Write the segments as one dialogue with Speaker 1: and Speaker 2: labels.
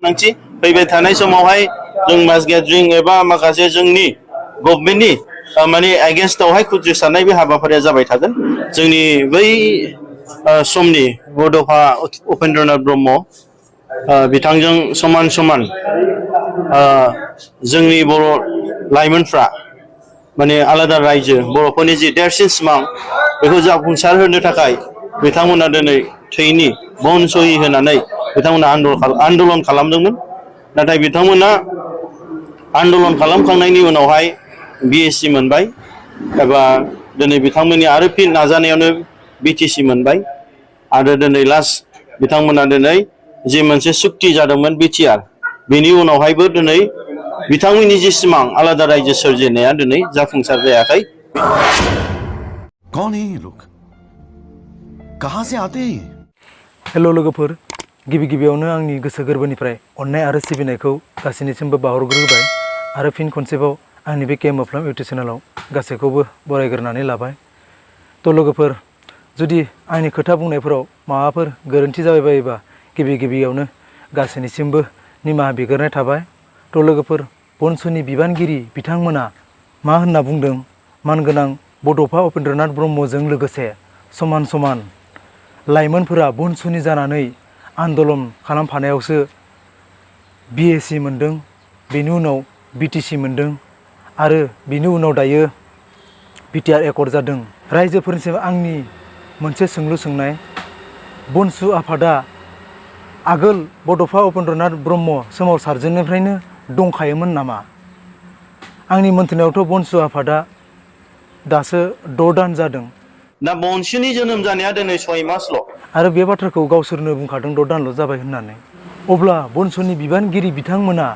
Speaker 1: गोनांथि फैबाय थानाय समावहाय जों मास गेदारिं एबा माखासे जोंनि गभर्नमेन्टनि माने एगेन्स्टआवहाय खुद्रिसारनाय बे हाबाफारिया जाबाय थागोन जोंनि बै समनि बड'फा उपेन्द्रनाथ ब्रह्म बिथांजों समान समान जोंनि बर' लाइमोनफ्रा माने आलादा रायजो बर'फोरनि जि देरसिन सिमां बेखौ जाफुंसार होनो थाखाय बिथांमोना दिनै थैनि बन सहि होनानै बिथांमोना आन्दलन खालामदोंमोन नाथाय बिथांमोना आन्दलन खालामखांनायनि उनावहाय BAC मोनबाय एबा दिनै बिथांमोननि आरो फिन नाजानायावनो BTC मोनबाय आरो दिनै लास्ट बिथांमोना दिनै जि मोनसे सुक्ति जादोंमोन BTR बेनि उनावहायबो दिनै बिथांमोननि जि सिमां आलादा रायजो सोरजिनाया दिनै जाफुंसार जायाखै।
Speaker 2: कौन है ये लोग कहां से आते हैं?
Speaker 3: हेलो लोगोफोर गिबि गिबियावनो आंनि गोसो गोरबोनिफ्राय अननाय आरो सिबिनायखौ गासैनिसिमबो बावहरग्रोबाय आरो फिन खनसेबाव आंनि बे केम अफ्लाम इउटुब चेनेलाव गासैखौबो बरायग्रोनानै लाबाय। थ' लोगोफोर जुदि आंनि खोथा बुंनायफोराव माबाफोर गोरोन्थि जाबाय बायोबा गिबि गिबियावनो गासैनिसिमबो निमाहा बिग्रोनाय थाबाय। थ' लोगोफोर BoNSUनि बिबानगिरि बिथांमोना मा होनना बुंदों मानगोनां बड'फा उपेन्द्रनाथ ब्रह्मजों लोगोसे समान समान लाइमोनफोरा BoNSUनि जानानै आन्दलन खालामफानायावसो BAC मोनदों बेनि उनाव BTC मोनदों आरो बिनि उनाव दायो BTR Accord जादों। रायजोफोरनिसिम आंनि मोनसे सोंलु सोंनाय BoNSU आफादा आगोल बड'फा उपेन्द्रनाथ ब्रह्म सोमावसारजेननिफ्रायनो दंखायोमोन नामा? आंनि मोन्थिनायावथ' BoNSU आफादा दासो 6 दान जादों।
Speaker 1: दा BoNSUनि जोनोम जानाया दिनै 6 मासल'
Speaker 3: आरो बे बाथ्राखौ गावसोरनो बुंखादों 6 दानल' जाबाय होननानै। अब्ला BoNSUनि बिबानगिरि बिथांमोना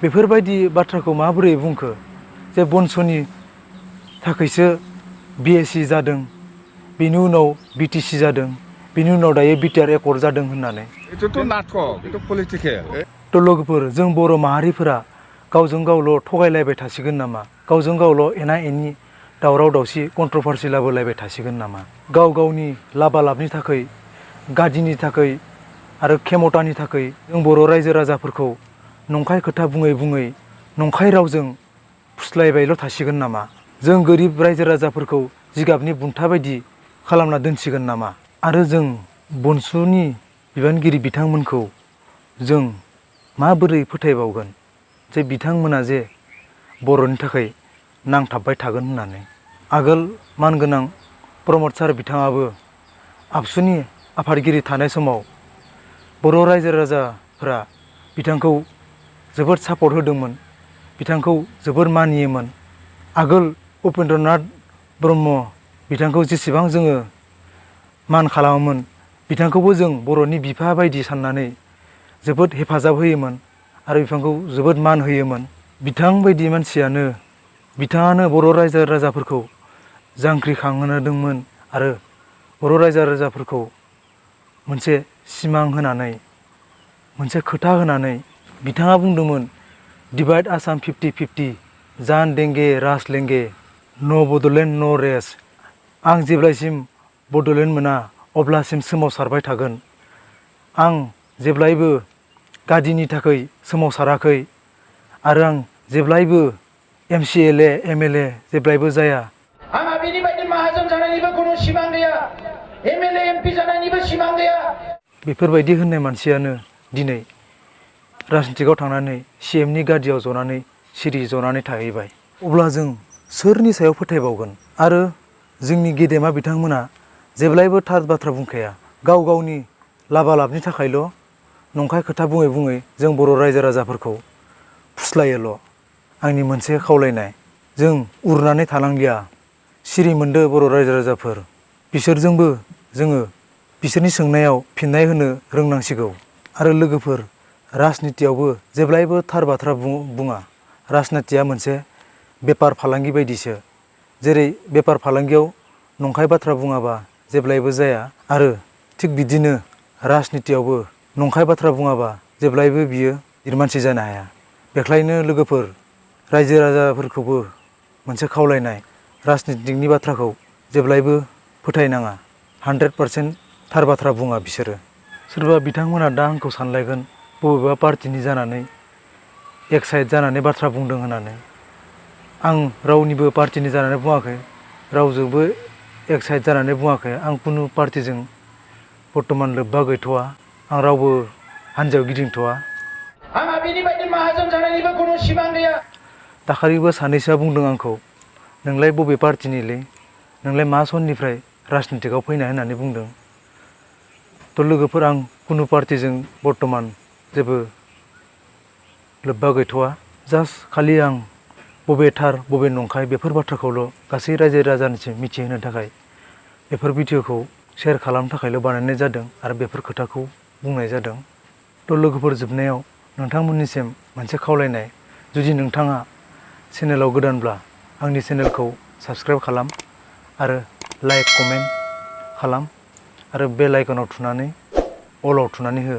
Speaker 3: बेफोरबायदि बाथ्राखौ माबोरै बुंखो जे BoNSUनि थाखायसो BAC जादों बेनि उनाव BTC जादों बेनि उनाव दायो BTR Accord जादों होननानै। थ' लोगोफोर जों बर' माहारिफोरा गावजों गावल' थगायलायबाय थासिगोन नामा? गावजों गावल' एना एनि दावराव दावसि कन्ट्रभार्सि लाबोलायबाय थासिगोन नामा? गाव गावनि लाबा लाबनि थाखाय गादिनि थाखाय आरो खेमतानि थाखाय जों बर' रायजो राजाफोरखौ नंखाय खोथा बुङै बुङै नंखाय रावजों फुस्लायबायल' थासिगोन नामा? जों गोरिब रायजो राजाफोरखौ जिगाबनि बुन्था बायदि खालामना दोनसिगोन नामा? आरो जों BoNSUनि बिबानगिरि बिथांमोनखौ जों माबोरै फोथायबावगोन जे बिथांमोना जे बर'नि थाखाय नांथाबबाय थागोन होननानै। आगोल मानगोनां प्रमद सार बिथाङाबो आबसुनि आफादगिरि थानाय समाव बर' रायजो राजाफोरा बिथांखौ जोबोद सापर्ट होदोंमोन बिथांखौ जोबोर मानियोमोन। आगोल उपेन्द्रनाथ ब्रह्म बिथांखौ जेसेबां जोङो मान खालामोमोन बिथांखौबो जों बर'नि बिफा बायदि साननानै जोबोद हेफाजाब होयोमोन आरो बिथांखौ जोबोद मान होयोमोन। बिथां बायदि मानसियानो बिथाङानो बर' रायजो राजाफोरखौ जांख्रिखांहोदोंमोन आरो बर' रायजो राजाफोरखौ मोनसे सिमां होनानै मोनसे खोथा होनानै बिथाङा बुंदोंमोन डिभाइड आसाम 50-50 जान देंगे राज लेंगे न' बड'लेण्ड न' रेस। आं जेब्लासिम बड'लेण्ड मोना अब्लासिम सोमावसारबाय थागोन। आं जेब्लायबो गादिनि थाखाय सोमावसाराखै आरो आं जेब्लायबो MCLA MLA जेब्लायबो जाया।
Speaker 4: आंहा बिनि बायदि माहाजोन जानायनिबो खुनु सिमां गैया, MLA MP जानायनिबो सिमां गैया।
Speaker 3: बेफोरबायदि होननाय मानसियानो दिनै राजनितिकआव थांनानै CMनि गादियाव जनानै सिरि जनानै थाहैबाय। अब्ला जों सोरनि सायाव फोथायबावगोन? आरो जोंनि गेदेमा बिथांमोना जेब्लायबो थार बाथ्रा बुंखाया, गाव गावनि लाबा लाबनि थाखायल' नंखाय खोथा बुङै बुङै जों बर' रायजो राजाफोरखौ फुस्लायोल'। आंनि मोनसे खावलायनाय, जों उरनानै थानांलिया, सिरि मोनदो बर' रायजो राजाफोर। बिसोरजोंबो जोङो बिसोरनि सोंनायाव फिननाय होनो रोंनांसिगौ। आरो लोगोफोर राजनितियावबो जेब्लायबो थार बाथ्रा बुङा। राजनितिया मोनसे बेपार फालांगि बायदिसो। जेरै बेपार फालांगियाव नंखाय बाथ्रा बुङाबा जेब्लायबो जाया आरो थिग बिदिनो राजनितियावबो नंखाय बाथ्रा बुङाबा जेब्लायबो बियो गिदिर मानसि जानो हाया। बेखायनो लोगोफोर रायजो राजाफोरखौबो मोनसे खावलायनाय, राजनितिकनि बाथ्राखौ जेब्लायबो फोथायनाङा। 100% थार बाथ्रा बुङा बिसोरो। सोरबा बिथांमोना दा आंखौ सानलायगोन बबेबा पार्टिनि जानानै एक साइड जानानै बाथ्रा बुंदों होननानै आं रावनिबो पार्टिनि जानानै बुङाखै, रावजोंबो एक साइड जानानै बुङाखै। आं कुनु पार्टिजों बर्तमान लोब्बा गैथ'वा, आं रावबो हान्जायाव गिदिंथ'वा।
Speaker 4: आंहा बेनि बायदि माहाजोन जानायनिबो खुनु सिमां गैया।
Speaker 3: दाखालिबो सानैसोआ बुंदों आंखौ, नोंलाय बबे पार्टिनिलै, नोंलाय मा सननिफ्राय राजनितिकआव फैनाय होननानै बुंदों। थ' लोगोफोर, आं कुनु पार्टिजों बर्तमान जेबो लोब्बा गैथ'वा। जास्ट खालि आं बबे थार बबे नंखाय बेफोर बाथ्राखौल' गासै रायजो राजानिसिम मिथिहोनो थाखाय बेफोर भिडिअखौ शेयार खालामनो थाखायल' बानायनाय जादों आरो बेफोर खोथाखौ बुंनाय जादों। थ' लोगोफोर, जोबनायाव नोंथांमोननिसिम मोनसे खावलायनाय, जुदि नोंथाङा चेनेलाव गोदानब्ला आंनि चेनेलखौ साबस्क्राइब खालाम आरो लाइक कमेन्ट खालाम आरो बेल आइकनाव थुनानै अलाव थुनानै हो।